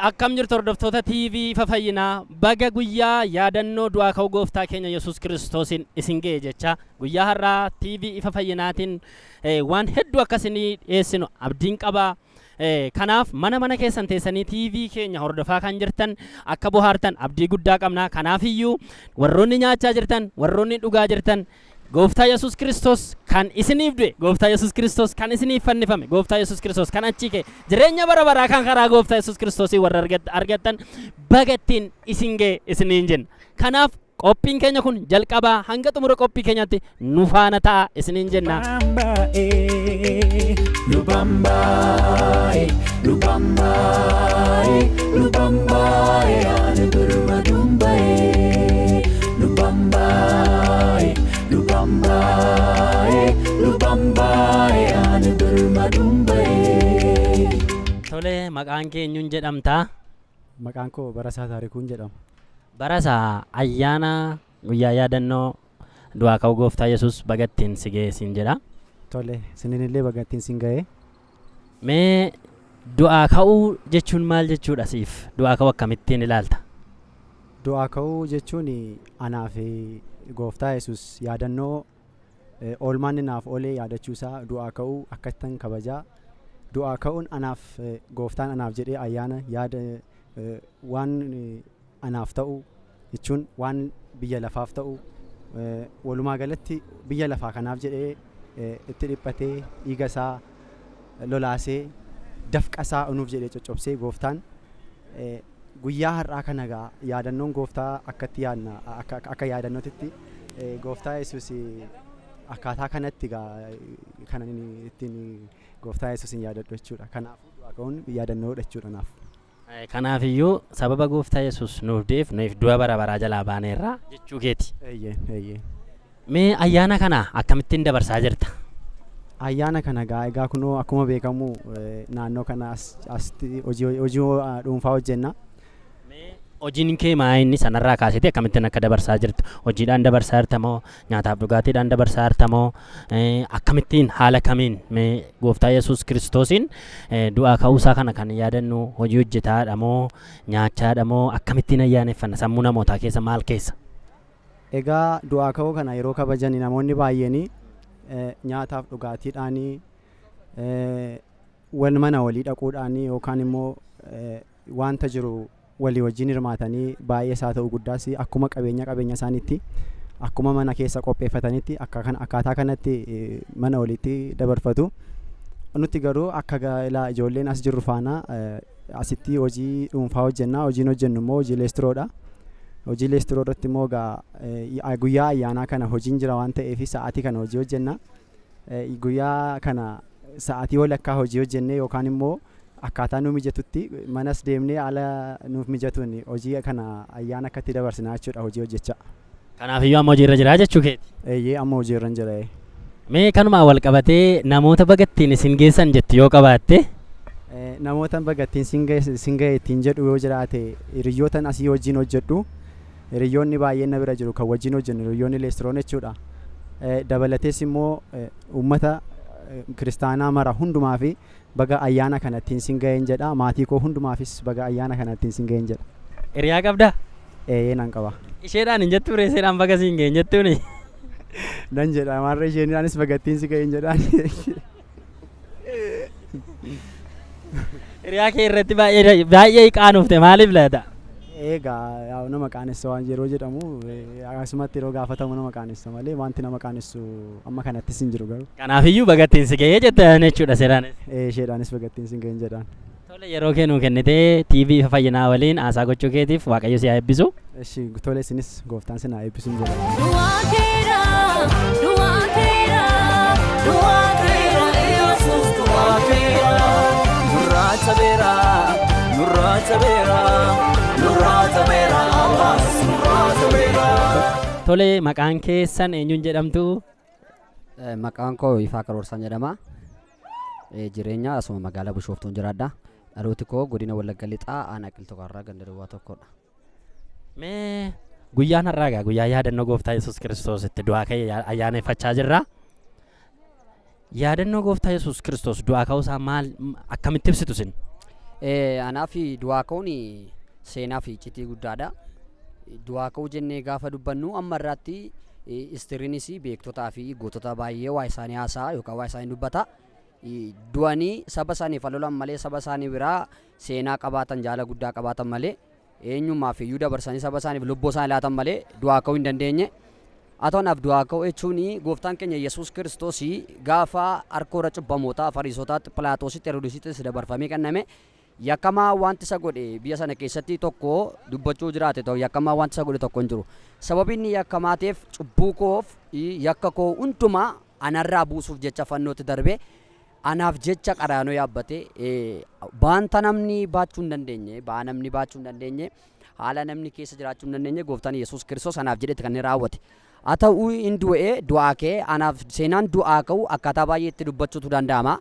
Akkam jirtu hordoftoota TV Ifa Fayyinaa? Baga guyyaa yaadannoo du'aa ka'uu gooftaa keenya Yesuus Kiristoosiin isin ga'e jecha, guyyaa har'aa TV Ifa Fayyinaatiin waan hedduu akka isinii dhiyeessinu abdiin qabaa. Kanaaf mana mana keessan teessanii TV keenya hordofaa kan jirtan akka bohaartan abdii guddaa qabna. Kanaafiyyuu warroonni nyaachaa jirtan, warroonni dhugaa jirtan, Gooftaa Yesuus Kiristoos kan isiniif du'e, Gooftaa Yesuus Kiristoos kan isiniif fannifame, Gooftaa Yesuus Kiristoos kan achii ka'e, jireenya bara baraa kan karaa Gooftaa Yesuus Kiristoosii warra argattan baga ittiin isin ga'e isiniin jenna. Kanaaf qophiin keenya kun jalqabaa hanga xumura qophii keenyaatti nu faana ta'a isiniin jenna. Lubambae, Lubambae, Lubambae, ani birmadumbae. Lubambae, Lubambae, Lubambae, ani birmadumbae. Tole, maqaan kee eenyuun jedhamtaa? Maqaan koo Barasaa Taarikuun jedhama. Barasaa, ayyaana guyyaa yaadannoo du'aa ka'uu gooftaa Yesuus baga ittiin si ga'e siin jedha. Tole, isiniin baga ittiin sin ga'e. Mee du'aa ka'uu jechuun maal jechuudha siif? Du'aa ka'uu akkamittiin ilaalta? Du'aa ka'uu jechuun anaaf gooftaa Yesuus yaadannoo oolmaan inni naaf oolee yaadachuusaa du'aa ka'uu akkattan kabajaa. Du'aa ka'uun anaaf gooftaan anaaf jedhee ayyaana yaada waan anaaf ta'u jechuun waan biyya lafaaf ta'u, walumaa galatti biyya lafaa kanaaf jedhee itti dhiphatee, dhiiga isaa lolaasee, dafqa isaa nuuf jedhee coccobsee, gooftaan guyyaa har'aa kana gaa yaadannoon gooftaa akkatti yaadna, akka yaadannootitti gooftaa Yesuus akkaataa kanatti gaa kan inni ittiin gooftaa Yesuusin yaadadhu jechuudha. Kanaafuu du'aa ka'uun yaadannoodha jechuudha naaf. Kanaafiyyuu sababa gooftaa Yesuus nuuf du'eef nuuf du'a bara baraa jalaa baaneerra jechuu keeti. Eeyyee, eeyyee. Mee ayyaana kana akkamittiin dabarsaa jirta? Ayyaana kana gaa egaa kunoo akkuma beekamu naannoo kana asitti hojii dhuunfaa hojjenna. Hojiin kee maa inni sanarraa kaasete akkamittiin akka dabarsaa jirtu? Hojiidhaan dabarsaa jirta moo nyaataaf dhugaatiidhaan dabarsaa jirta moo akkamittiin, haala kamiin mee gooftaa Yesuus Kiristoosiin du'aa ka'uusaa kana kan yaadannu hojii hojjetaadha moo nyaachaadha moo akkamittiin ayyaaneffanna, sammuu namootaa keessa maal keessa? Egaa du'aa ka'uu kana yeroo kabajan namoonni baay'een nyaataaf dhugaatiidhaan, wal mana walii dhaquudhaan, yookaan immoo wanta jiru walii wajjin hirmaatanii, baay'ee isaa ta'u guddaas akkuma qabeenya isaaniitti, akkuma mana keessa qopheeffatanitti akkaataa kanatti mana walitti dabarfatu. Nuti garuu akka gaa'elaa ijoolleen as jirru faana asitti hojii dhuunfaa hojjenna. Hojiin hojjennu immoo hojii leestiroodha. Hojii leestiroo irratti immoo guyyaa ayyaanaa kana hojiin jira waan ta'eef sa'aatii kana hojii hojjenna. Guyyaa kana sa'aatii walakkaa hojii hojjennee yookaan immoo akkaataa nu mijatutti manas deemnee haala nuuf mijatuun hojii kana ayyaana akkatti dabarsinaa jechuudha, hojii hojjechaa. Kanaafiyyuu amma hojiirra jiraa jechuu keeti. Eeyyee, amma hojiirra hin jira. Mee kanumaan wal qabatee namoota baga ittiin isin geessan jettu yoo qabaatte? Namoota baga ittiin sin ga'e ittiin jedhu yoo jiraate, hiriyyoota asii wajjin hojjedhu, hiriyyoonni baay'een na bira jiru kan wajjin hojjennu, hiriyyoonni leestiroon jechuudha. Dabalatees immoo uummata kiristaanaa mara hundumaa fi baga ayyaana kana ittiin sin ga'een jedha. Maatii koo hundumaafis baga ayyaana kana ittiin sin ga'een jedha. Hiriyaa qabdaa? Eeyyee, nan qaba. Isheedhaan hin jettuu ree, isheedhaan baga siin ga'een jettuuni? Nan jedha, maarree isheenaanis baga ittiin si ga'een jedhaan. Hiriyaa kee irratti baay'ee baay'ee qaanufte, maaliif laata? Egaa yaa nama qaanessa waan yeroo jedhamu, akkasumatti yeroo gaafatamu nama qaanessa malee wanti nama qaanessu amma kanattis hin jiru garuu. Kanaafiyyuu baga ittiin si ga'ee jettan jechuudha seeraanis. Isheedhaanis baga ittiin si ga'een jedhaan. Tole, yeroo kee nuu kennitee TV Ifa Fayyinaa waliin haasaa gochuu keetiif Waaqayyo si haa eebbisu. Eshi, tole, isinis gooftaan sin haa eebbisuun jedha. Du'aa keera, du'aa keera, du'aa keera, Yesuus du'aa keera. Nurraa cabeera, nurraa cabeera, nurraa cabeera, ammas nurraa cabeera. Tole, maqaan keessan eenyuun jedhamtu? Maqaan koo Ifaa Karoorsaan jedhama. Jireenya asuma magaalaa Bishooftuun jiraadha. Dhalooti koo godina Wallagga Lixaa, aanaa Qilxuu Kaarraa, ganda duwwaa tokkodha. Mee guyyaan har'aa egaa guyyaa yaadannoo gooftaa Yesuus Kiristoos itti du'aa ka'e ayyaaneffachaa jirra. Yaadannoo gooftaa Yesuus Kiristoos du'aa ka'uusaa maal akkamitti ibsitu isin? Anaaf du'aa ka'uun seenaa fi iccitii guddaadha. Du'aa ka'uu jennee gaafa dubbannu amma irraatti istiriinis beektotaa fi gootota baay'ee waa isaanii haasa'a yookaan waa isaanii dubbata. Du'anii saba isaaniif lolan malee saba isaanii biraa seenaa qabaatan jaala guddaa qabaatan malee eenyummaaf iyyuu dabarsanii saba isaaniif lubbuu isaanii laatan malee du'aa ka'uu hin dandeenye. Haa ta'u anaaf du'aa ka'uu jechuun gooftaan keenya Yesuus Kiristoos gaafa harka warra cubbamootaa Fariisotaatti Philaatoositti Heroodisitti dabarfamee kenname yakkamaa wanti isa godhe biyya sana keessatti tokko dubbachuu jiraate ta'u yakkamaa wanti isa godhe tokko hin jiru. Sababiin inni yakkamaa ta'eef cubbuu koof yakka koo hundumaa anarraa buusuuf jecha fannootti darbe anaaf jecha qaraanoo yaabbate baanta namni baachuu hin dandeenye ba'aa namni baachuu hin dandeenye haala namni keessa jiraachuu hin dandeenye gooftaan Yesuus Kiristoos anaaf jedhetti kan inni raawwate. Haa ta'u hin du'e du'aa ka'e anaaf seenaan du'aa ka'u akkaataa baay'ee itti dubbachuutu danda'ama.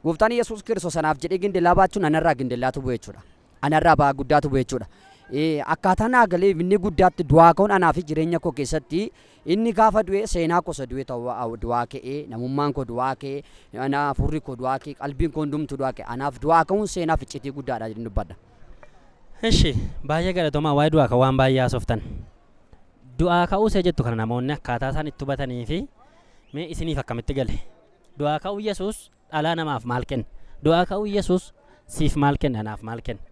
Gooftaan Yesuus Kiristoos anaaf jedhee gindillaa baachuun anarraa gindillaatu bu'e jechuudha. Anarraa ba'aa guddaatu bu'e jechuudha. Akkaataa naa galee inni guddaatti du'aa ka'uun anaaf jireenya koo keessatti inni gaafa du'e seenaa koo isa du'e ta'uu du'aa ka'ee namummaan koo du'aa ka'ee hafuurri koo du'aa ka'ee qalbiin koo hundumtuu du'aa ka'e anaaf du'aa ka'uun seenaaf iccitii guddaadha jedheen dubbadha. Ishi baay'ee galatoomaa waa'ee du'aa ka'uu waan baay'ee haasoftan. Du'aa ka'uu isa jettu kana namoonni akkaataa isaan itti hubatanii fi mee isiniif akkamitti gale? Du'aa ka'uu Yesuus dhala namaaf maal kenna? Du'aa ka'uu Yesuus siif maal kenna? Anaaf maal kenna?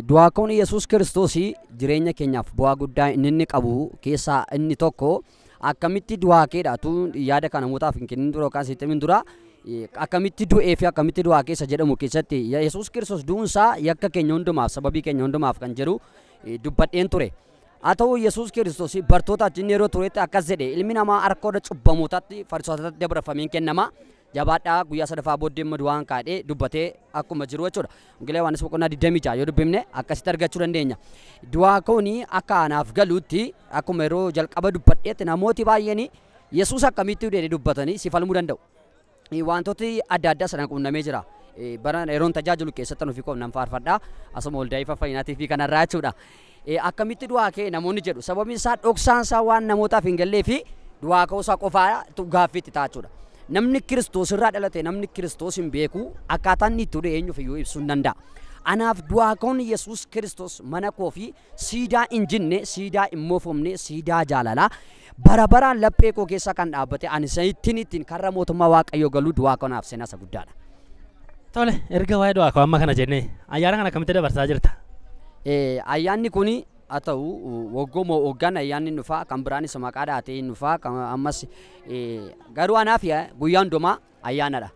Du'aa ka'uun Yesuus Kiristoos jireenya keenyaaf bu'aa guddaa inni qabu keessaa inni tokko akkamitti du'aa ka'eedha tu yaada kana namootaaf hin kennin dura yookaan sitti himin dura akkamitti du'ee fi akkamitti du'aa keessa jedhamu keessatti Yesuus Kiristoos du'uunsaa yakka keenya hundumaaf sababii keenya hundumaaf kan jedhu dubbadheen ture. Haa ta'u Yesuus Kiristoos bartoota wajjin yeroo turetti akkas jedhe ilmi namaa harka warra cubbamootaatti fariisotaatti dabarfamee kennama. Jabaadhaa guyyaa sadaffaa booddee immoo du'aan kaadhee dubbatee akkuma jiru jechuudha. Wangeela Yohaannis boqonnaa 26 yoo dubbifne akkasitti argachuu dandeenya. Du'aa ka'uun akka anaaf galuutti akkuma yeroo jalqaba dubbadheetti namooti baay'een Yesuus akkamitti du'e dubbatanii si falmuu danda'u. Wantooti adda addaa sana quunnamee jira. Bara yeroon tajaajilu keessatti nufi koo nan faarfadha. Asuma waldaa ifa fayyinaatii fi kanarraa jechuudha. Akkamitti du'aa ka'e namoonni jedhu sababiin isaa dhoksaan isaa waan namootaaf hin gallee fi du'aa ka'uu isaa qofaa gaaffiitti ta'a jechuudha. Namni Kiristoos irraa dhalate namni Kiristoos hin beeku akkaataan inni itti du'e eenyuuf iyyuu ibsuu hin danda'a. Anaaf du'aa ka'uun Yesuus Kiristoos mana koo fi siidaa hin jinne siidaa hin moofamne siidaa jaalalaa bara baraan laphee koo keessa kan dhaabbate ani ittiin ittiin karra mootummaa Waaqayyoo galuu du'aa ka'uun seenaa isa guddaadha. Tole erga waa'ee du'aa ka'uu amma kana jennee ayyaana kana akkamitti dabarsaa jirta? Ayyaanni kun haa ta'u waggooma waggaan ayyaanni dhufaa kan biraanis maqaa dhaatee hin dhufaa ammas garuu anaaf guyyaa hundumaa ayyaanadha.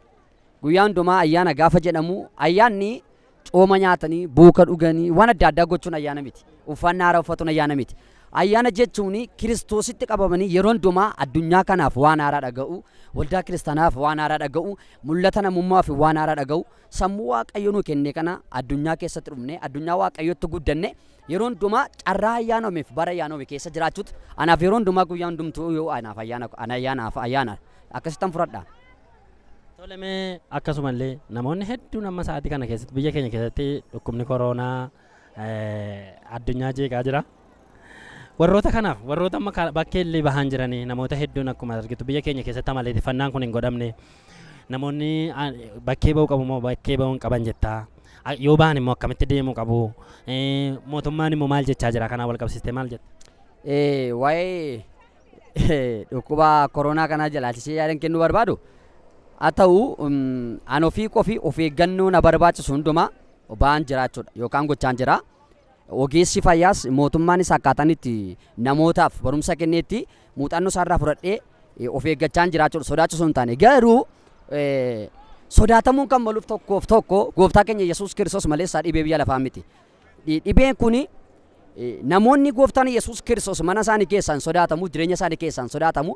Guyyaa hundumaa ayyaana gaafa jedhamu ayyaanni cooma nyaatanii buuka dhuganii waan adda addaa gochuun ayyaana miti. Uffannaa haaraa uffatuun ayyaana miti. Ayyaana jechuun Kiristoositti qabamanii yeroo hundumaa addunyaa kanaaf waan haaraa dhaga'u, waldaa kiristaanaaf waan haaraa dhaga'u, mul'ata namummaaf waan haaraa dhaga'u, sammuu Waaqayyo nuu kenne kana addunyaa keessatti dhumne, addunyaa Waaqayyotti guddanne yeroo hundumaa carraa ayyaanomeef bara ayyaanome keessa jiraachuutu anaaf yeroo hundumaa guyyaa hundumtuu yoo anaaf ayyaana ayyaanaaf ayyaana akkasittan fudhadha. Tole mee akkasumallee namoonni hedduun amma sa'aatii kana keessatti biyya keenya keessatti dhukkubni koronaa addunyaa jeeqaa jira. Warroota kanaaf warroota amma bakkee illee bahan jiranii namoota hedduun akkuma argitu biyya keenya keessatti amaleeffannaan kun hin godhamne namoonni bakkee ba'uu qabu moo bakkee ba'uu hin qaban jettaa yoo bahan immoo akkamitti deemuu qabu mootummaan immoo maal jechaa jira kanaan wal qabsiistee maal jetta? Waa'ee dhukkuba koronaa kanaa jalaalchisee yaadan kennuu barbaadu haa ta'u an ofii qofi of eeggannoo na barbaachisu hundumaa ba'aan jiraachuudha yookaan gochaan jira. Ogeessi fayyaas mootummaanis akkaataan itti namootaaf barumsa kenneetti muuxannoo isaarraa fudhadhee of eeggachaan jiraachuudha sodaachisuu hin taane garuu sodaatamuun kan maluuf tokkoof tokko gooftaa keenya Yesuus Kiristoos malee isaa dhibee biyya lafaa miti. Dhibeen kuni namoonni gooftaan Yesuus Kiristoos mana isaanii keessaan sodaatamu jireenya isaanii keessaan sodaatamu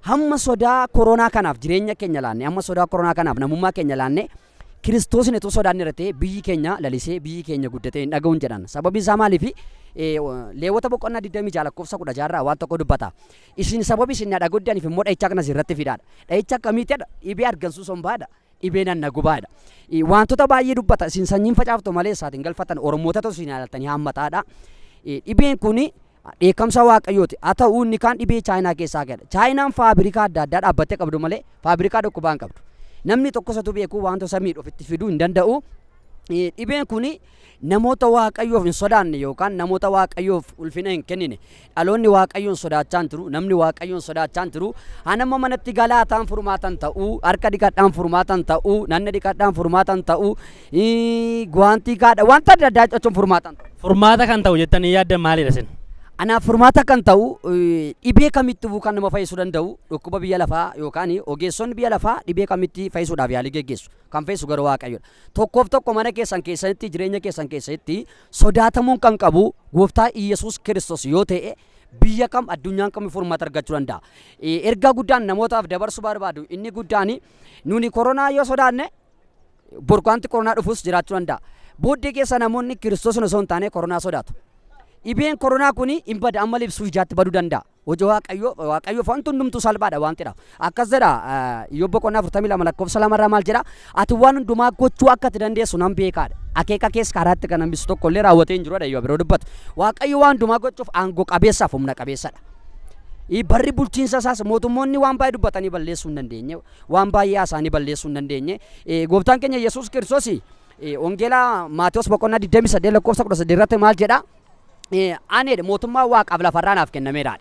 hamma sodaa koronaa kanaaf jireenya keenya laanne hamma sodaa koronaa kanaaf namummaa keenya laanne Kiristoosin utuu sodaanne irra ta'e biyyi keenya lalisee biyyi keenya guddatee hin dhaga'uun jedhan. Sababiin isaa maaliifi Leewwota boqonnaa 26 lakkoofsa 16 irraa waan tokko dubbata. Isin sababii isin na dhagoddaniif immoo dha'icha kanas irratti fidaadha. Dha'icha akkamiitidha? Dhibee argansuu sombaadha. Dhibee nanna gubaadha. Wantoota baay'ee dubbata. Isin sanyiin facaaftu malee isaatiin galfatan Oromootatu isin ilaaltanii hammataadha. Dhibeen kuni dheekkamsa Waaqayyooti. Haa ta'u inni kaan dhibee Chaayinaa keessaa gala. Chaayinaan faabirikaa adda addaa dhaabbattee qabdu malee faabirikaa dhukkubaa hin qabdu. Namni tokko isatu beeku wanta samii ofitti fiduu hin danda'u. Dhibeen kun namoota Waaqayyoof hin sodaanne yookaan namoota Waaqayyoof ulfina hin kennine, dhaloonni Waaqayyoon sodaachaa hin jiru, namni Waaqayyoon sodaachaa hin jiru. Anamma manatti galaataan furmaatan ta'uu, harka dhiqadhaan furmaatan ta'uu, nanna dhiqadhaan furmaatan ta'uu, guwaantii gaadha wanta adda addaa jechuun furmaatan ta'u. Furmaata kan ta'u jettanii yaaddan maalidha isin? Anaaf furmaata kan ta'u, dhibee kamittuu kan nama fayyisuu danda'u, dhukkuba biyya lafaa yookaan ogeessonni biyya lafaa dhibee kamitti fayyisuudhaaf yaalii geggeessu. Kan fayyisu garuu Waaqayyoodha. Tokkoof tokko mana keessan keessatti, jireenya keessan keessatti sodaatamuun kan qabu gooftaa Iyyasuus Kiristoos yoo ta'e, biyya kam addunyaan kam furmaata argachuu danda'a. Ergaa guddaan namootaaf dabarsuu barbaadu inni guddaan, nuni koronaa yoo sodaanne borkaanti koronaa dhufus jiraachuu danda'a. Booddee keessa namoonni Kiristoos osoo hin taane koronaa sodaatu. Dhibeen koronaa kun hin bada, amma libsuu ijaatti baduu danda'a. Hojii Waaqayyoo, Waaqayyoof wanti hundumtuu salphaadha waan ta'eedhaaf. Akkas jedha Iyyoob boqonnaa 42 lakkoofsa 2 irraa maal jedha? Ati waan hundumaa gochuu akka ati dandeessu nan beekaadha. Akeeka keessa karaatti kan hambisu tokko illee raawwatee hin jiru Iyyoob yeroo dubbatu. Waaqayyo waan hundumaa gochuuf aangoo qabeessaaf humna qabeessadha. Barri bulchiinsa isaas mootummoonni waan baay'ee dubbatanii balleessuu hin dandeenye, waan baay'ee haasa'anii balleessuu hin dandeenye. Gooftaan keenya Yesuus Kiristoos Wangeelaa Maatewos boqonnaa 28 lakkoofsa 18 irratti maal jedha? Ani mootummaa Waaqaaf lafarraa naaf kennameera.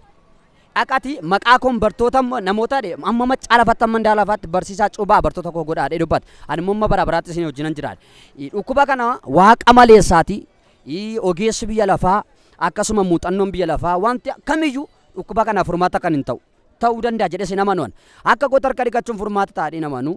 Dhaqati maqaa koon bartoota namoota amma macaa lafatti amma hundaa lafaatti barsiisaa cuuphaa bartoota koo godhaa dubbata. Ani immoo bara baraatti isin wajjinan jiraadha. Dhukkuba kana Waaqa maleessaati, ogeessi biyya lafaa akkasuma muuxannoon biyya lafaa wanti kamiyyuu dhukkuba kanaaf furmaata kan hin ta'u. Ta'uu danda'a jedhee sin amanuun. Akka goota harka dhiqachuun furmaata ta'anii amanu,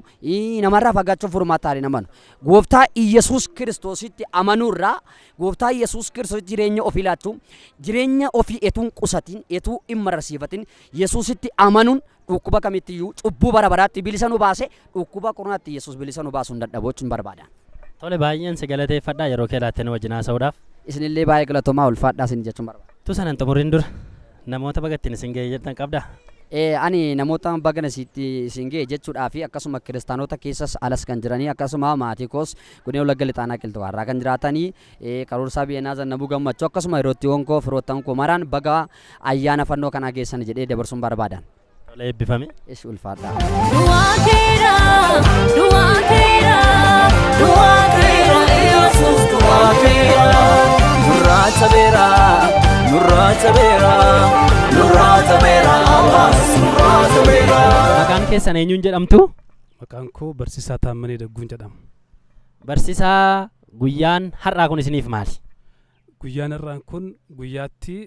namarraa fagaachuun furmaata ta'anii amanu. Gooftaa Iyyasuus Kiristoositti amanuurraa, gooftaa Iyyasuus Kiristoositti jireenya ofii laachuu, jireenya ofii etuu hin qusatin, etuu hin mararsiifatin, Yesuusitti amanuun dhukkuba kamittiyyuu cubbuu bara baraatti bilisa nu baase, dhukkuba koronaatti Yesuus bilisa nu baasuu hin dadhabu jechuun barbaada. Tole, baay'een si galateeffadha yeroo kee laattee nu wajjin haasa'uudhaaf. Isinillee baay'ee galatoomaa, ulfaadhaa isin jechuun barbaada. Tu sanan xumuriin dura namoota bagattiin isin ga'e jettan qabdaa? Ani namoota bagana sitti isin ga'e jechuudhaa fi akkasuma kiristaanota keessas alas kan jiranii, akkasuma maatii koos godina Wallagga Lixaanaa Qilxuwaarraa kan jiraatanii, karoorsaa Biyyanaa Zannabuu Gammachuu, akkasuma hiriyoottiiwwan koo, firoottan koo maraan baga ayyaana fannoo kanaa geessan jedhee dabarsuun barbaadan. Tole, eebbifame. Ishi, ulfaadhaa. Du'a keera, du'a keera, Du'a keera, Yesuus du'a keera. Nurraa cabeera, nurraa cabeera, nurraa cabeera, ammas nurraa cabeera. Maqaan keessan eenyuun jedhamtu? Maqaan koo Barsiisaa Taammanee Dagguun jedhama. Barsiisaa, guyyaan har'aa kun isiniif maali? Guyyaan har'aan kun guyyaatti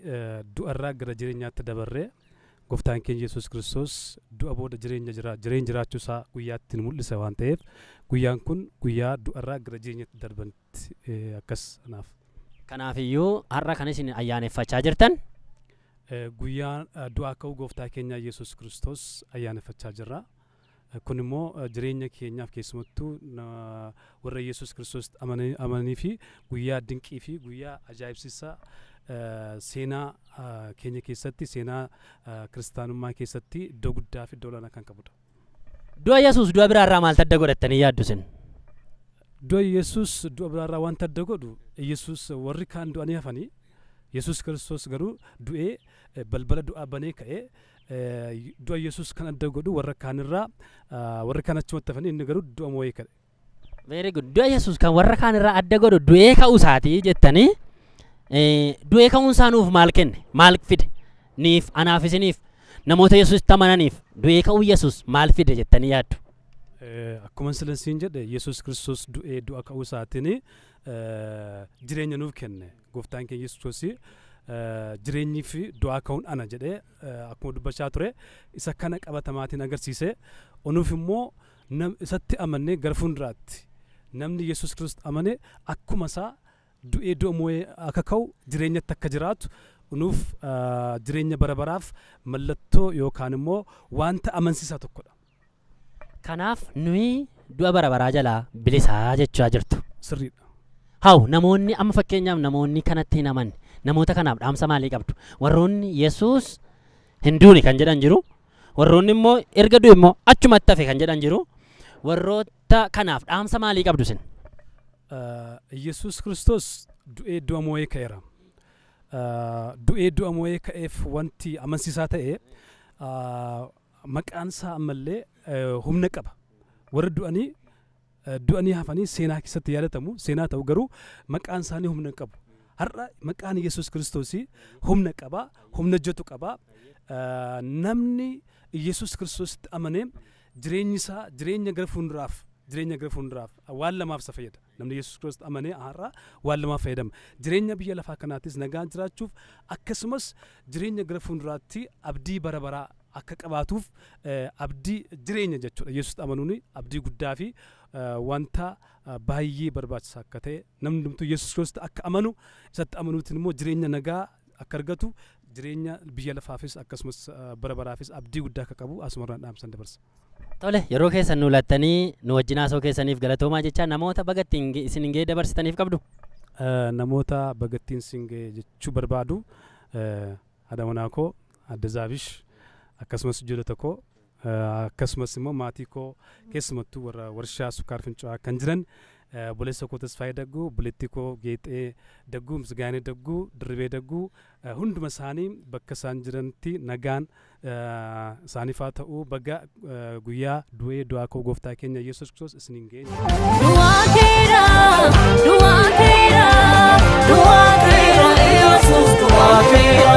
du'arraa gara jireenyaatti dabarree, gooftaan keenya Yesuus Kiristoos du'a booda jireenya jira jireenya jiraachuu isaa guyyaatti nu mul'isa waan ta'eef, guyyaan kun guyyaa du'arraa gara jireenyaatti darbanitti akkas anaaf. Kanaafiyyuu har'a kan isin ayyaaneffachaa jirtan Guyyaa du'aa ka'uu gooftaa keenya Yesuus Kiristoos ayyaaneffachaa jirra. Kun immoo jireenya keenyaaf, keessumattuu warra Yesuus Kiristoos amananii fi guyyaa dinqii fi guyyaa ajaa'ibsiisaa, seenaa keenya keessatti, seenaa kiristaanummaa keessatti iddoo guddaa fi iddoo olaanaa kan qabudha. Du'a Yesuus du'a biraarraa maaltu adda godhattanii yaaddu isin? Du'a Yesuus du'a biraarraa wanta adda godhu, Yesuus warri kaan du'anii hafanii, Yesuus Kiristoos garuu du'ee balbala du'aa banee ka'ee. Du'a Yesuus kan adda godhu warra kaanirraa, warri kaan achumatti hafanii, inni garuu du'a moo'ee ka'e. Very good. Du'a Yesuus kan warra kaanirraa adda godhu du'ee ka'uu isaatii jettanii, du'ee ka'uun isaa nuuf maal kenne? Maal fide? Niif, anaaf, isiniif, namoota Yesuusitti amananiif du'ee ka'uu Yesuus maal fide jettanii yaaddu? Akkuma sila siin jedhe, Yesuus Kiristoos du'ee du'a ka'uu isaatiin jireenya nuuf kenne. Gooftaan keenya Yesuus Kiristoos jireenyii fi du'aa ka'uun ana jedhee akkuma dubbachaa ture, isa kana qabatamaatiin agarsiise. Onuuf immoo isatti amannee gara fuulduraatti namni Yesuus Kiristoos amane akkuma isaa du'ee du'a moo'ee akka ka'u, jireenyatti akka jiraatu, nuuf jireenya bara baraaf mallattoo yookaan immoo wanta amansiisaa tokkodha. Kanaaf nuyi du'a bara baraa jalaa bilisaa jechaa jirtu. Sirriidha. Haw, namoonni amma fakkeenyaaf namoonni kanatti hin amanne, namoota kanaaf dhaamsa maalii qabdu? Warroonni Yesuus hin duune kan jedhan jiru. Warroonni immoo erga du'e immoo achumatti hafe kan jedhan jiru. Warroota kanaaf dhaamsa maalii qabdu isin? Yesuus Kiristoos du'ee du'a moo'ee ka'eera. Du'ee du'a moo'ee ka'eef wanti amansiisaa ta'e, maqaan isaa ammallee humna qaba. Warri du'anii Du'anii hafanii seenaa keessatti yaadatamu, seenaa ta'u, garuu maqaan isaanii humna hin qabu. Har'a maqaan Yesuus Kiristoosii humna qaba, humna hojjetu qaba. Namni Yesuus Kiristoositti amanee jireenyi isaa jireenya gara fuulduraaf waan lamaaf isa fayyada. Namni Yesuus Kiristoos amanee har'a waan lamaaf fayyadama. Jireenya biyya lafaa kanaattis nagaan jiraachuuf, akkasumas jireenya gara fuulduraatti abdii bara baraa akka qabaatuuf, abdii jireenya jechuudha. Yesuus amanuun abdii guddaa fi wanta baay'ee barbaachisaa akka ta'e, namni hundumtuu Yesuus Kiristoos akka amanu, isatti amanuutiin immoo jireenya nagaa akka argatu, jireenya biyya lafaafis akkasumas bara baraafis abdii guddaa akka qabu asumarraan dhaamsan dabarsa. Tole, yeroo keessan nu lattanii nu wajjin haasoo keessaniif galatoomaa jecha, namoota bagattiin isin hin ga'e dabarsitaniif qabdu. Namoota bagattiin isin ga'e jechuu barbaadu, haadha manaa koo Adda Zaabish, akkasumas ijoollota koo, akkasumas immoo maatii koo, keessumattuu warra warshaa sukkaar Fincaa'aa kan jiran, obboleessa koo Tasfaayee Dagguu, obboleettii koo Geexee Dagguu, Misgaanee Dagguu, Dirribee Dagguu, hunduma isaanii bakka isaan jiranitti nagaan isaaniif haa ta'u. Baga guyyaa du'ee du'aa koo gooftaa keenya Yesuus Kiristoos isiniin ga'e. Du'aa keera, du'aa keera, Du'aa keera, Yesuus du'aa keera.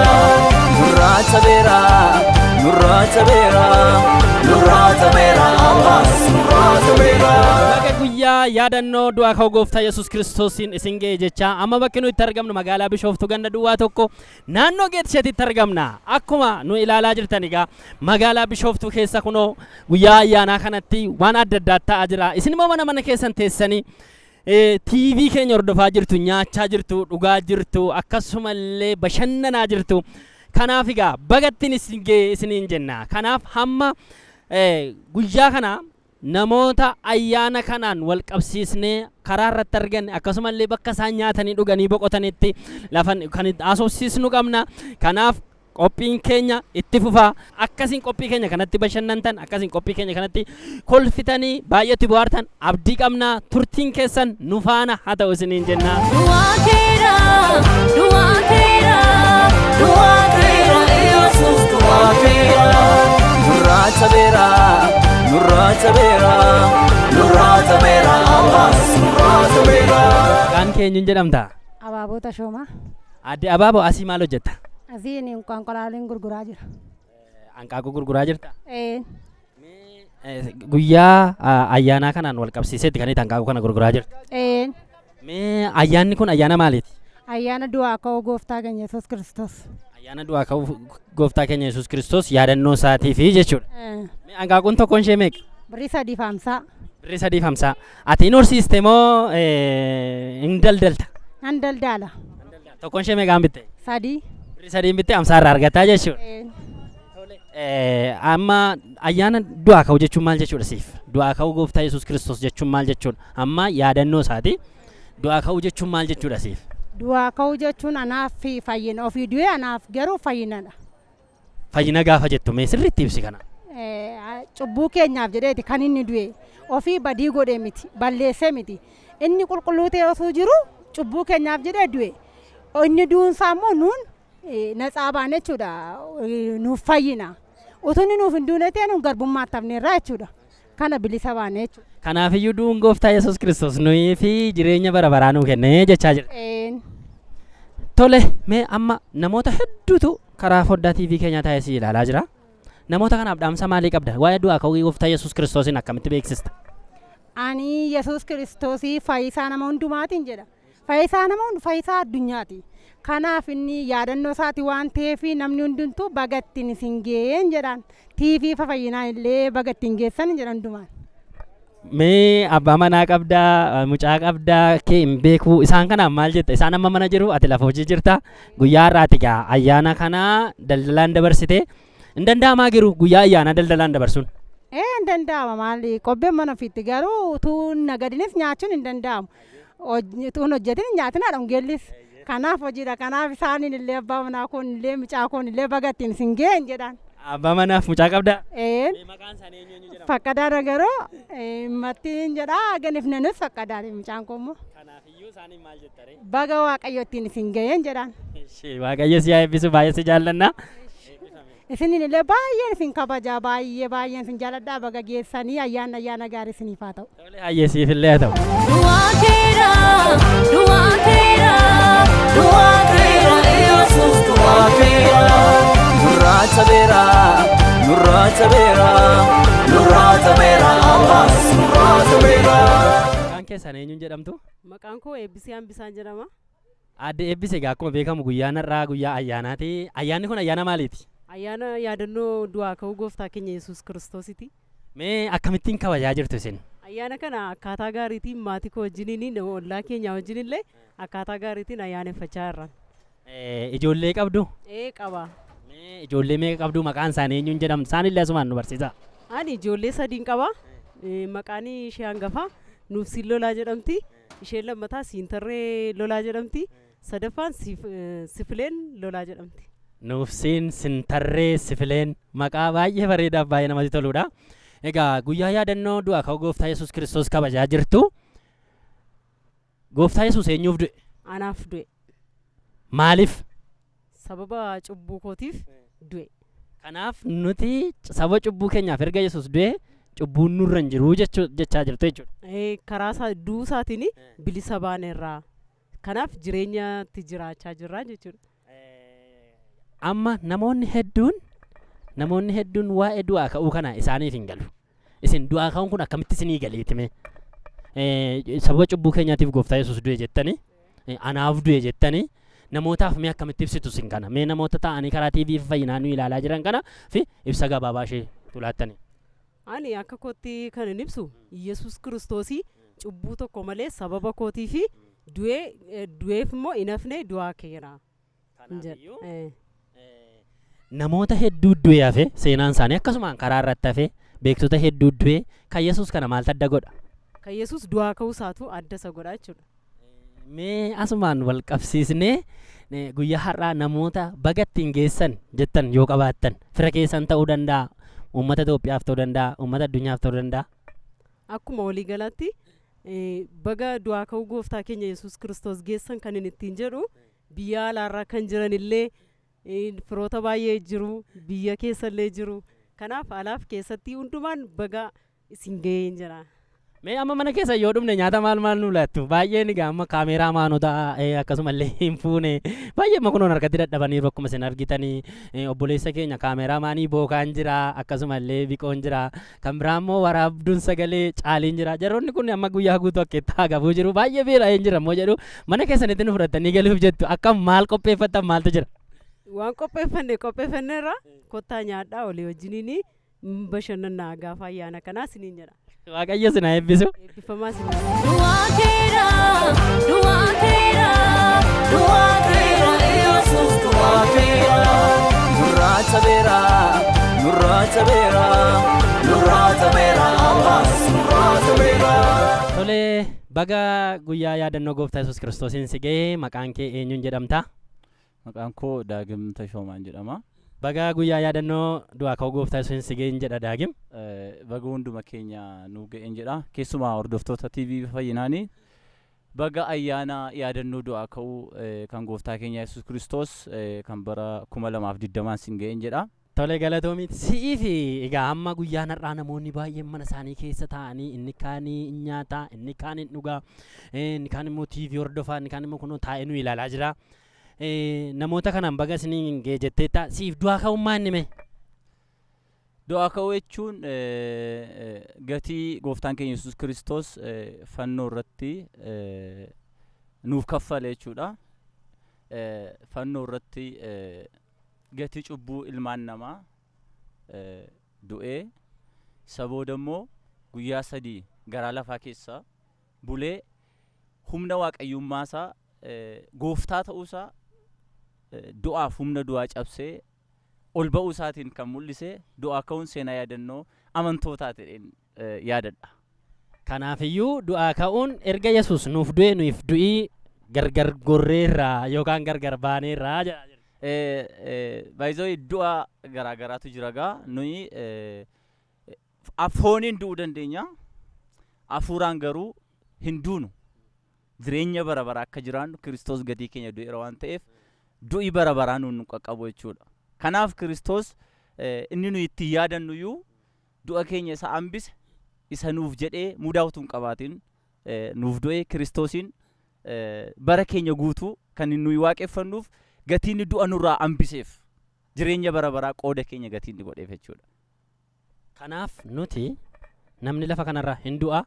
Nurraa cabeera, nurraa cabeera, nurraa cabeera, ammas nurraa cabeera. Baga guyyaa yaadannoo du'aa ka'uu gooftaa Yesuus Kiristoosiin isin ga'e jecha, amma bakki nuyi itti argamnu magaalaa Bishooftuu ganda duwwaa 1 naannoo Geetisheetitti argamna. Akkuma nu ilaalaa jirtan egaa magaalaa Bishooftuu keessa kunoo guyyaa ayyaanaa kanatti waan adda addaa ta'aa jira. Isin immoo mana mana keessan teessanii TV keenya hordofaa jirtu, nyaachaa jirtu, dhugaa jirtu, akkasumallee bashannanaa jirtu. Kanaaf egaa bagattiin isin ga'e isiniin jenna. Kanaaf hamma guyyaa kana namoota ayyaana kanaan wal qabsiisnee karaa irratti arganne, akkasumallee bakka isaan nyaatanii dhuganii boqotanitti lafa kan itti haasofsiisnu qabna. Kanaaf qophiin keenya itti fufaa. Akkasiin qophii keenya kanatti bashannantan, akkasiin qophii keenya kanatti kolfitanii baay'eetti bohaartan abdii qabna. Turtiin keessan nu faana haa ta'u isiniin jenna. Du'aa keera, du'aa keera, Du'aa keera, Yesuus du'aa keera. Nurraa cabeera, nurraa cabeera, nurraa cabeera, ammas nurraa cabeera. Maqaan keenyuun jedhamta? Abaaboo Tashoomaa. Adde Abaaboo, asii maal hojjetta? Asiin konkolaaleen gurguraa jira. Hanqaaquu gurguraa jirta? Ee. Guyyaa ayyaanaa kanaan wal qabsiisetti kan itti hanqaaquu kana gurguraa jirta. Ee. Mee ayyaanni kun ayyaana maaliiti? Ayyaana du'aa ka'uu gooftaa keenya Yesuus Kiristoos. Ayyaana du'aa ka'uu gooftaa keenya Yesuus Kiristoos yaadannoo isaatiifi jechuudha. Ee. Mee hanqaaquun tokkoon ishee meeqa? Birrii 3.50. Birrii 3.50. Ati hin horsiiste moo hin daldalta? Nan daldala. Tokkoon ishee meeqaan bitte? Sadii. Birrii 3n bitte, 50 irraa argataa jechuudha. Ee. Amma ayyaana du'aa ka'uu jechuun maal jechuudha siif? Du'aa ka'uu gooftaa Yesuus Kiristoos jechuun maal jechuudha? Amma yaadannoo isaati. Du'aa ka'uu jechuun maal jechuudha siif? Du'aa ka'uu jechuun anaaf fayyina. Ofii du'ee anaaf garuu fayyinadha. Fayyina gaafa jettu mee sirriitti ibsi kana. Cubbuu keenyaaf jedheeti kan inni du'e. Ofii badii godhe miti, balleessee miti. Inni qulqulluu ta'e osoo jiru cubbuu keenyaaf jedhee du'e. Inni du'uunsaa immoo nuun natsaa baane jechuudha. Nuuf fayyina. Utuu inni nuuf hin duune ta'e nuun garbummaatti hafneerra jechuudha. Kana bilisa baane jechuudha. Kanaafiyyuu du'uun gooftaa Yesuus Kiristoos nuyi fi jireenya bara baraa nuu kennee jechaa jira. Ee. Tole, mee amma namoota hedduutu karaa foddaa TV keenyaa taa'ee si ilaalaa jira. Namoota kanaaf dhaamsa maalii qabda? Waa'ee du'aa ka'uu gooftaa Yesuus Kiristoosiin akkamitti beeksista? Ani Yesuus Kiristoosii fayyisaa nama hundumaatiin jedha. Fayyisaa nama fayyisaa addunyaati. Kanaaf inni yaadannoo isaati waan ta'eef namni hundumtuu baga ittiin isin ga'een jedhaan. TV fayyinaa illee baga ittiin geessan jedhan hundumaan. Mee abbaa manaa qabdaa, mucaa qabdaa, kee hin beeku, isaan kanaaf maal jetta? Isaan amma mana jiru, ati lafa hojii jirta. Guyyaa har'aati egaa ayyaana kana daldalaan dabarsite. Hin danda'amaa jiru guyyaa ayyaanaa daldalaan dabarsuun? Ee, hin danda'ama. Maali, qobbeen mana ofiitti garuu utuu nagadinis nyaachuun hin danda'amu. Utuu hin hojjetin hin nyaatin haadha hongeellis. Kanaaf hojiidha. Kanaaf isaaniin illee, abbaa manaa koon illee, mucaa koon illee baga ittiin isin ga'een jedhaan. Abbaa manaaf mucaa qabdaa? Ee. Maqaan isaanii eenyu eenyu jedhama? Faqqadaa Nagaroo Mattiin jedhaa, ganifnanus Faqqadaa mucaan koo immoo. Kanaafiyyuu isaaniin maal jettare? Baga Waaqayyo ittiin isin ga'een jedhaan. Ishee Waaqayyo si haa eebbisu, baay'ee si jaallanna. Isinin illee baay'een isin kabajaa, baay'ee baay'een isin jaaladhaa. Baga geessanii, ayyaanni ayyaana gaarii isiniif haa ta'u. Tole, hayyee, siif illee haa ta'u. Du'aa keera, du'aa keera, Du'aa keera, Yesuus du'aa keera. Nurraa cabeera, nurraa cabeera, nurraa cabeera, ammas nurraa cabeera. Maqaan keessan eenyuun jedhamtu? Maqaan koo Eebbisee Hambisaan jedhama. Aadde Eebbise, egaa akkuma beekamu guyyaan har'aa guyyaa ayyaanaati. Ayyaanni kun ayyaana maaliiti? Ayyaana yaadannoo du'aa ka'uu gooftaa keenya Yesuus Kiristoositi. Mee akkamittiin kabajaa jirtu isin? Ayyaana kana akkaataa gaariitiin maatii koo wajjiniin, ollaa keenya wajjin illee akkaataa gaariitiin ayyaaneffachaa jirra. Ijoollee qabdu? Ee, qaba. Mee ijoollee meeqa qabdu? Maqaan isaanii eenyuun jedhamu? Isaan illee asumaan nu barsiisaa. Ani ijoollee sadiin qaba. Maqaan ishee hangafaa Nuufsiin Lolaa jedhamti. Isheen lammataa Siintarree Lolaa jedhamti. Sadaffaan Sifileen Lolaa jedhamti. Nuufsiin, Sintarree, Sifileen, maqaa baay'ee bareedaaf baay'ee namatti toludha. Egaa guyyaa yaadannoo du'aa ka'uu gooftaa Yesuus Kiristoos kabajaa jirtu. Gooftaa Yesuus eenyuuf du'e? Anaaf du'e. Maaliif? Sababa cubbuu kootiif du'e. Kanaaf nuti saba cubbuu keenyaaf erga Yesuus du'e cubbuun nurra hin jiru jechaa jirtu jechuudha. Karaa isaa du'uu isaatiin bilisa baaneerra. Kanaaf jireenyatti jiraachaa jirra jechuudha. Amma namoonni hedduun waa'ee du'aa ka'uu kana isaaniif hin galu. Isin du'aa ka'uun kun akkamitti isinii galeetime? Sababa cubbuu keenyaatiif gooftaa Yesuus du'e jettanii, anaaf du'e jettanii, namootaaf mee akkamitti ibsitu isin kana? Mee namoota ta'anii karaa TV fayyinaa nu ilaalaa jiran kana fi ibsa gabaabaa ishee tulaattanii. Ani akka kootti kan hin ibsu, Yesuus Kiristoosii cubbuu tokko malee sababa kootii fi du'ee, du'eef immoo hin hafne, du'aa ka'eera jedha. Namoota hedduu du'e hafe, seenaan isaanii akkasumaan karaa irratti hafe, beektota hedduu du'e, kan Yesuus kana maaltu adda godha? Kan Yesuus du'aa ka'uu isaatu adda isa godha jechuudha. Mee asumaan wal qabsiisnee, guyyaa har'aa namoota baga ittiin geessan jettan yoo qabaattan, fira keessan ta'uu danda'a, uummata Itoophiyaaf ta'uu danda'a, uummata addunyaaf ta'uu danda'a. Akkuma waliigalaatti baga du'aa ka'uu gooftaa keenya Yesuus Kiristoos geessan kan inni ittiin jedhu, biyya alaarraa kan jiran illee firoota baay'ee jiru, biyya keessallee jiru. Kanaaf alaaf keessatti hundumaan baga isin ga'een jedha. Mee amma mana keessa yoo dhumne nyaata maal maal nu laattu? Baay'een egaa amma kaameeraa maanota akkasumallee hin fuune, baay'ee amma kunuun harkatti dadhabaniiru akkuma isin argitanii. Obboleessa keenya kaameeraa maanii bookaan jira, akkasumallee biqoon jira, kan biraa immoo waraabduun sagalee caaliin jira. Jaroonni kun amma guyyaa guutuu akka itti hagafuu jiru, baay'ee beela'een jira immoo jedhu. Mana keessanitti nu fudhatanii galuuf jettu, akkam, maal qopheeffattan, maaltu jira? Waan qopheeffanne qopheeffanneerra, kottaa nyaadhaa, olii wajjiniin bashannanaa gaafa ayyaana kanaa isiniin jedha. Waaqayyo isin haa eebbisu. Eebbifamaa isin. Du'aa keera, du'aa keera, Du'aa keera, Yesuus du'aa keera. Nurraa cabeera, nurraa cabeera, nurraa cabeera, ammas nurraa cabeera. Tolee, baga guyyaa yaadannoo gooftaa Yesuus Kiristoosiin si ga'e. Maqaan kee eenyuun jedhamta? Maqaan koo Daagim Tashoomaan jedhama. Baga guyyaa yaadannoo du'aa ka'uu gooftaa Yesuusiin si ga'een jedha, Daagim. Baga hunduma keenya nu ga'een jedha. Keessumaa hordoftoota TV Fayyinaanii, baga ayyaana yaadannoo du'aa ka'uu kan gooftaa keenya Yesuus Kiristoos kan bara 2020n sin ga'een jedha. Tole, galatoomiiti. Si'ii fi egaa amma guyyaan har'aa namoonni baay'een mana isaanii keessa taa'anii, inni kaanii hin nyaata, inni kaan hin dhugaa, inni kaan immoo TV hordofaa, inni kaan immoo kunoo taa'ee nu ilaalaa jira. Namoota kanaan baga isiniin ga'e jetteetta, siif du'aa ka'ummaa inni mee? Du'aa ka'uu jechuun gatii gooftaan keenya Yesuus Kiristoos fannoo irratti nuuf kaffale jechuudha. Fannoo irratti gatii cubbuu ilmaan namaa du'ee, isa booda immoo guyyaa 3 garaa lafaa keessa bulee, humna waaqayyummaa isaa, gooftaa ta'uusaa, du'aaf humna du'aa cabsee ol ba'uu isaatiin kan mul'ise, du'aa ka'uun seenaa yaadannoo amantootaa ta'een yaadadha. Kanaafiyyuu du'aa ka'uun erga Yesuus nuuf du'e nuuf du'ii gargar gorreerraa yookaan gargar baaneerraa jedha. Baay'ee du'a garaa garaatu jira gaa, nuyi fooniin du'uu dandeenya, hafuuraan garuu hin duunu. Jireenya bara baraa akka jiraannu Kiristoos gatii keenya du'eera waan ta'eef, du'i bara baraa nuun nu qaqqabu jechuudha. Kanaaf Kiristoos Inni nuyi ittiin yaadannu iyyuu du'a keenya isa hambise, isa nuuf jedhee mudaa utuu hin qabaatin nuuf du'e Kiristoosiin bara keenya guutuu kan nuyi waaqeffannuuf gatii inni du'a nurraa hambiseef jireenya bara baraa qooda keenya gatii inni godheef jechuudha. Kanaaf nuti namni lafa kanarra hin du'a,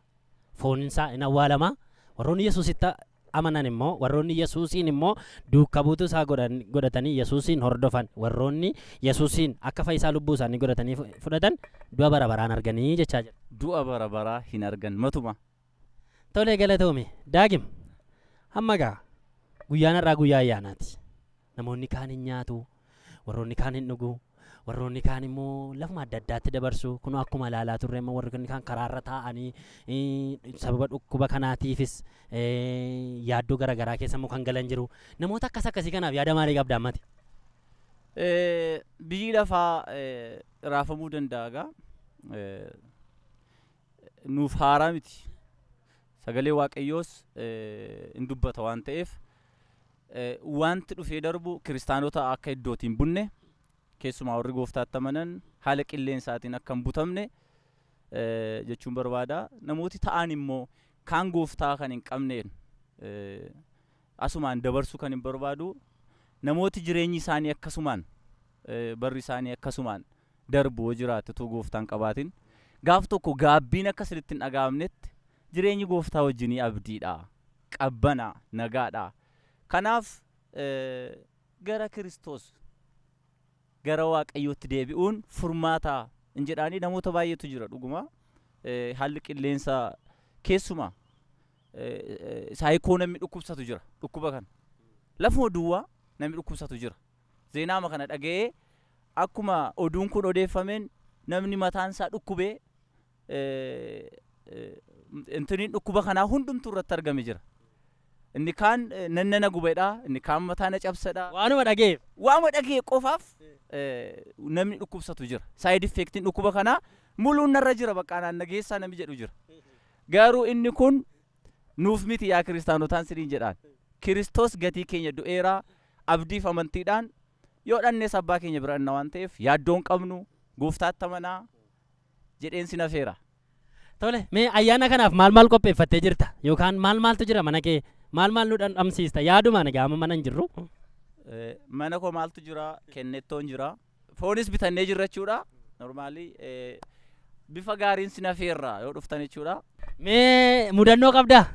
foonsaa hin awwaalama. Warroonni Yesuusitti amanan immoo, warroonni Yesuusiin immoo duukaa buutuu isaa godhatanii Yesuusiin hordofan, warroonni Yesuusiin akka fayyisaa lubbuu isaanii godhatanii fudhatan du'a bara baraan arganii jechaa jira. Du'a bara baraa hin argan matuma. Tolee, galatoome. Daagim, hamma gaa guyyaan har'aa guyyaa ayyaanaati. Namoonni kaan hin nyaatu, warroonni kaan hin dhugu, warroonni kaan immoo lafuma adda addaatti dabarsu. Kun akkuma ilaalaa turre immoo warri kaan karaarra taa'anii sababa dhukkuba kanaatiifis yaaddoo garaagaraa keessa immoo kan galan jiru. Namoota akkas akkasii kanaaf yaada maalii qabda ammati? Biyyi lafaa raafamuu danda'a gaa. Nuuf haaraa miti. Sagalee Waaqayyoos hin dubbata waan ta'eef wanti dhufee darbu kiristaanota akka iddootiin bunne, keessumaa warri gooftaatti amanan haala qilleensaatiin akka hin butamne jechuun barbaada. Namooti ta'an immoo kaan gooftaa kan hin qabneen asumaan dabarsuu kan hin barbaadu, namooti jireenyi isaanii akkasumaan, barri isaanii akkasumaan darbu yoo jiraate utuu gooftaan qabaatin, gaaf tokko gaabbiin akka sirriitti hin dhaga'amnetti jireenyi gooftaa wajjinii abdiidha, qabbana, nagaadha. Kanaaf gara Kiristoos, gara Waaqayyootti deebi'uun furmaata hin jedhaanii namoota baay'eetu jira dhuguma. Haalli qilleensaa keessumaa saayikoo namni dhukkubsatu jira dhukkuba kana. Lafuma duwwaa namni dhukkubsatu jira. Zeenaama kana dhaga'ee akkuma oduun kun odeeffameen namni mataan isaa dhukkubee intiniin dhukkuba kanaa hundumtuu irratti argame jira. Inni kaan nannana gubedha, inni kaan mataa na cabsadha. Waanuma dhaga'eef. Waanuma dhaga'e qofaaf namni dhukkubsatu jira. Saayid effeektiin dhukkuba kanaa muluun narra jira, bakka anaan nageessaa namni jedhu jira. Garuu inni kun nuuf miti yaa kiristaanotaan siriin jedhaan. Kiristoos gatii keenya du'eeraa, abdiif amantiidhaan yoo dhannees abbaa keenya bira dhanna waan ta'eef yaaddoon qabnu gooftaatti amanaa jedheen si nafeera. Tole, mee ayyaana kanaaf maal maal qopheeffattee jirta? Yookaan maal maaltu jira mana kee? Maal maal nu dhandhamsiista? Yaadumaan egaa amma mana hin jirru. Mana koo maaltu jira? Kennettoon jira. Foonis bitannee jirra jechuudha. Normaalii bifa gaariin si nafeerra yoo dhuftan jechuudha. Mee mudannoo qabdaa?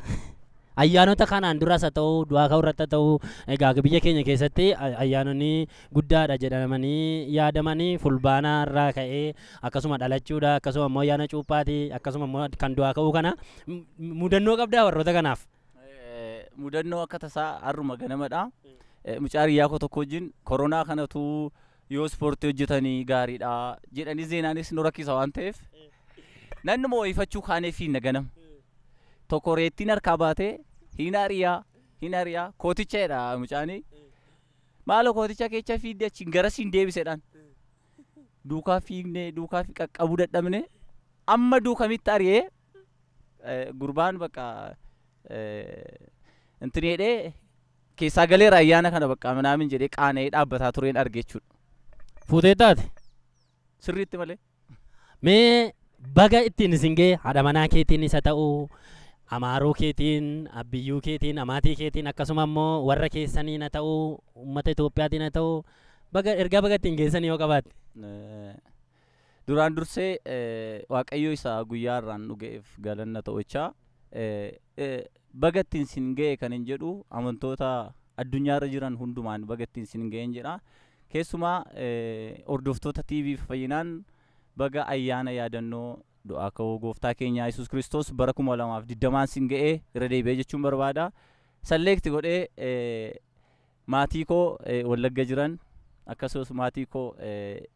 Ayyaanota kanaan duras haa ta'u, du'aa ka'uu irratti haa ta'u, egaa biyya keenya keessatti ayyaanonni guddaadha jedhamanii yaadamanii fulbaana irraa ka'ee akkasuma dhalachuudha, akkasuma immoo ayyaana cuuphaati, akkasuma immoo kan du'aa ka'uu kana mudannoo qabdaa warroota kanaaf? Mudannoo akka tasaa har'uma ganamadha. Mucaa hiriyaa koo tokko wajjin koronaa kanatu yoo ispoortii hojjetanii gaariidha jedhanii zeenaanis nu rakkisa waan ta'eef nannuma ho'ifachuu kaanee fiinna ganama. Tokko reettiin harkaa baatee hin ariyaa hin ariyaa kooticha jedha mucaanii. Maaloo kooticha keessa fiigdee achiin garasiin deebisedhaan. Duukaa fiignee duukaa qaqqabuu dadhabne amma duukamitti ari'ee gurbaan bakka intini jedhee keessaa galeera ayyaana kana bakka minaamin jedhee qaana'ee dhaabbataa tureen arge jechuudha. Fuutee taate? Sirriitti malee. Mee baga ittiin isin ga'e, haadha manaa keetiin isa ta'u, amaaroo keetiin, abbiyyuu keetiin, amaatii keetiin, akkasuma immoo warra keessaniin haa ta'u, uummata Itoophiyaatiin haa ta'u, baga ergaa baga ittiin geessanii yoo qabaatte. Duraan dursee Waaqayyo isa guyyaa irraan nu ga'eef galanna ta'ochaa, baga ittiin sin ga'e kan hin jedhu amantoota addunyaarra jiran hundumaan baga ittiin sin ga'een jedha. Keessumaa hordoftoota TV Fayyinaan baga ayyaana yaadannoo du'aa ka'uu gooftaa keenya Yesuus Kiristoos bara 2020 sin ga'ee irra deebi'ee jechuun barbaada. Salleekti godhee maatii koo Wallagga jiran, akkasumas maatii koo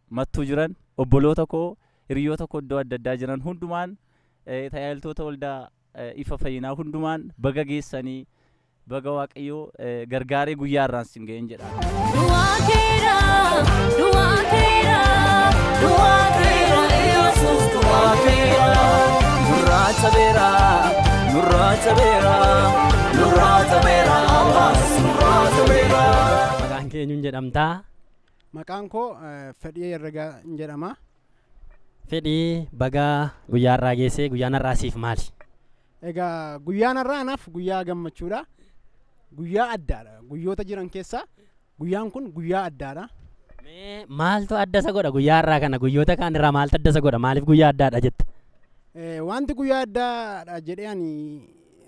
Mattuu jiran, obboloota koo, hiriyoota koo iddoo adda addaa jiran hundumaan, tajaajiltoota waldaa Ifa Fayyinaa hundumaan baga geessanii, baga Waaqayyoo gargaaree guyyaa irraan sin ga'een jedha. Du'aa keera, du'aa keera, du'aa keera, Yesuus du'aa keera. Nurraa cabeera, nurraa cabeera, nurraa cabeera, ammas nurraa cabeera. Maqaan kee eenyuun jedhamtaa? Maqaan koo Fedhii Herregaa jedhama. Fedhii, bagaa guyyaa har'aa geessee, guyyaan har'aa siif maali? Egaa guyyaan har'aa anaaf guyyaa gammachuudha. Guyyaa addaadha. Guyyoota jiran keessaa guyyaan kun guyyaa addaadha. Mee maaltu adda isa godha guyyaa har'aa kana guyyoota kaan irraa maaltu adda isa godha, maaliif guyyaa addaadha jette? Wanti guyyaa addaadha jedhee ani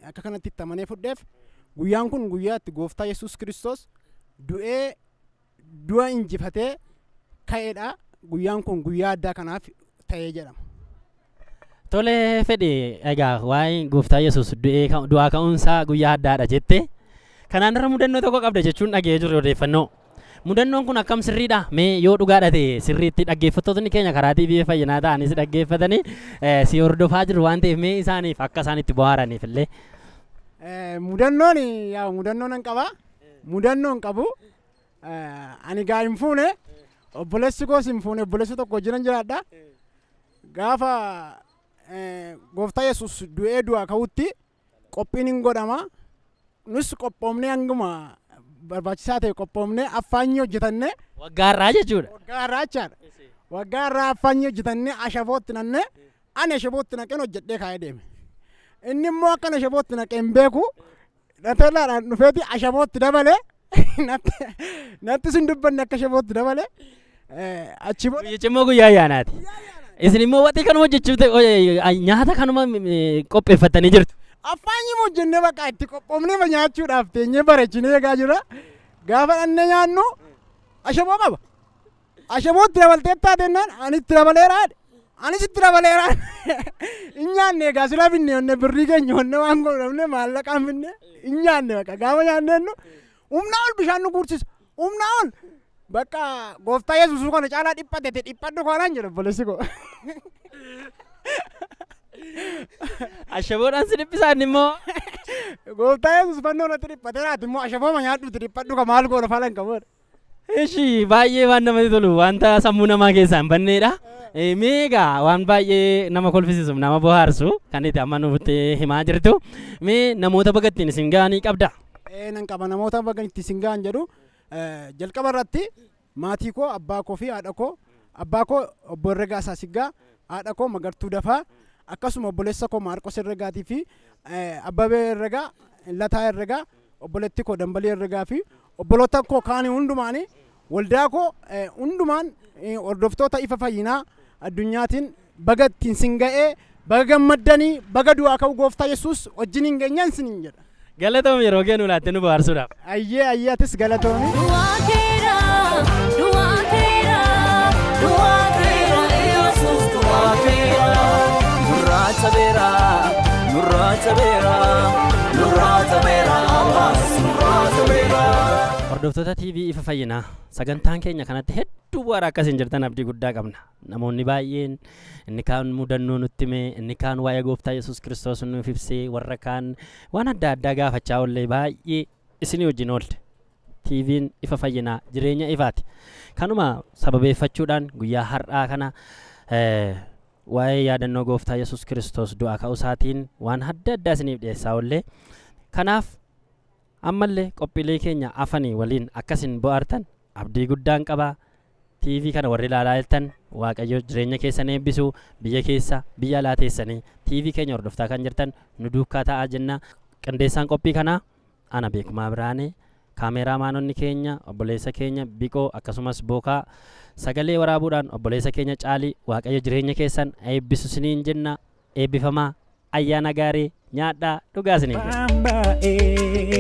akka kanatti itti amanee fudheef, guyyaan kun guyyaa itti gooftaa Yesuus Kiristoos du'ee du'a injifatee ka'eedha. Guyyaan kun guyyaa addaa kanaaf ta'ee jedhama. Tole Fedhi, egaa waa'ee gooftaa Yesuus du'ee du'aa ka'uunsaa guyyaa addaadha jette. Kanaan irra mudannoo tokko qabda jechuun dhaga'ee jiru odeeffannoo. Mudannoon kun akkam sirriidha? Mee yoo dhugaadha ta'e sirriitti dhaggeeffattoonni keenya karaa TV Fayyinaa ta'anis dhaggeeffatanii si hordofaa jiru waan ta'eef, mee isaaniif akka isaan itti bohaaraniif illee. Mudannoon yaa mudannoo nan qaba. Mudannoon qabu ani gaa hin fuune, obboleessi koos hin fuune, obboleessi tokko wajjinan jiraadha. Gaafa gooftaa Yesuus du'ee du'aa ka'utti qophiin hin godhama. Nus qophoomnee hanguma barbaachisaa ta'e qophoomnee affaanyii hojjetannee. Waggaa har'aa jechuudha. Waggaa har'aa jechaadha. Waggaa har'aa affaanyii hojjetannee ashabootti nannee, ani ashabootti naqeen hojjedhee kaa'ee deeme. Inni immoo akkan ashabootti naqee hin beeku, natellaadhaan dhufeeti ashabootti dabalee, natti sin dubbanne akka ashabootti dabalee achi booda. Guyyichi immoo guyyaa ayyaanaati. Isin immoo waxii kanuma hojjechuuf nyaata kanuma qopheeffattanii jirtu. Affaanyii hojjennee bakka itti qophoofnee nyaachuudhaaf teenyee bareechinee eegaa jira. Gaafa dhannee nyaannu ashaboo qaba. Ashaboo itti dabaltee taatennaan ani itti dabaleera jedhe. Anis itti dabaleera. Hin nyaanne egaa, sila binne onne birrii keenya onne waan godhamne maallaqaan binne hin nyaanne. Bakka gaafa nyaanneennu humnaa ol bishaan nu guursisa. Humnaa ol. Bakka gooftaa Yesuusuu kana caalaa dhiphate dhiphadhu kanaan jedhe obboleessi koo. Ashaboodhaan si dhiphisaan immoo. Gooftaa Yesuus fannoo irratti dhiphateeraati immoo ashabooma nyaadhuuti dhiphadhu ka maal goona falan qabu. Ishi baay'ee waan namatti tolu, wanta sammuu namaa keessaa hin banneedha. Mee egaa waan baay'ee nama kolfisiisuuf nama bohaarsu kan itti amma nutti himaa jirtu. Mee namoota baga ittiin isin ga'anii qabda? Nan qaba. Namoota baga itti isin ga'an jedhu jalqaba irratti maatii koo, abbaa koo fi haadha koo, abbaa koo obbo Herregaa Saasiggaa, haadha koo Magartuu Dafaa, akkasuma obboleessa koo Maarqos Herregaatii fi Abbabee Herregaa, Lataa Herregaa, obboleetti koo Dambalii Herregaa fi obboloota koo kaanii hundumaanii, waldaa koo hundumaan, hordoftoota Ifa Fayyinaa addunyaatiin baga ittiin sin ga'ee, baga gammaddanii, baga du'aa ka'u gooftaa Yesuus wajjin hin geenyaan sinin jedha. Galatoomi yeroo kennu laattee nu bohaarsuudhaaf. Ayyee ayyee, atis galatoomi. Du'aa keera, du'aa keera, Du'aa keera, Yesuus du'aa keera. Nurraa cabeera, nurraa cabeera, nurraa cabeera, ammas nurraa cabeera. Hordoftoota TV Ifa Fayyinaa, sagantaan keenya kanatti hedduu bu'aara akkasiin jirtan abdii guddaa qabna. Namoonni baay'een inni kaan mudannoo nutti hime, inni kaan waa'ee gooftaa Yesuus Kiristoos nuuf ibsee, warra kaan waan adda addaa gaafachaa oollee baay'ee isinii wajjin oolte. TV'n Ifa Fayyinaa jireenya ifaati. Kanuma sababeeffachuudhaan guyyaa har'aa kana waa'ee yaadannoo gooftaa Yesuus Kiristoos du'aa ka'uu isaatiin waan adda addaa isiniif dhiyeessaa oollee. Kanaaf ammallee qophiilee keenya afanii waliin akkasin bohaartan abdii guddaan qabaa. TV kana warri ilaalaa jirtan, Waaqayyo jireenya keessan eebbisu. Biyya keessa biyya alaa teessanii TV keenya hordoftaa kan jirtan nu duukaa ta'aa jenna. Qindeessaan qophii kanaa ana Beekumaa Biraanee, kaameeraamaanonni keenya obboleessa keenya Biqoo akkasumas Bookaa, sagalee waraabuudhaan obboleessa keenya Caalii. Waaqayyo jireenya keessan eebbisu isiniin jenna. Eebbifamaa, ayyaana gaarii, nyaadhaa dhugaa isiniin jenna. Bambae.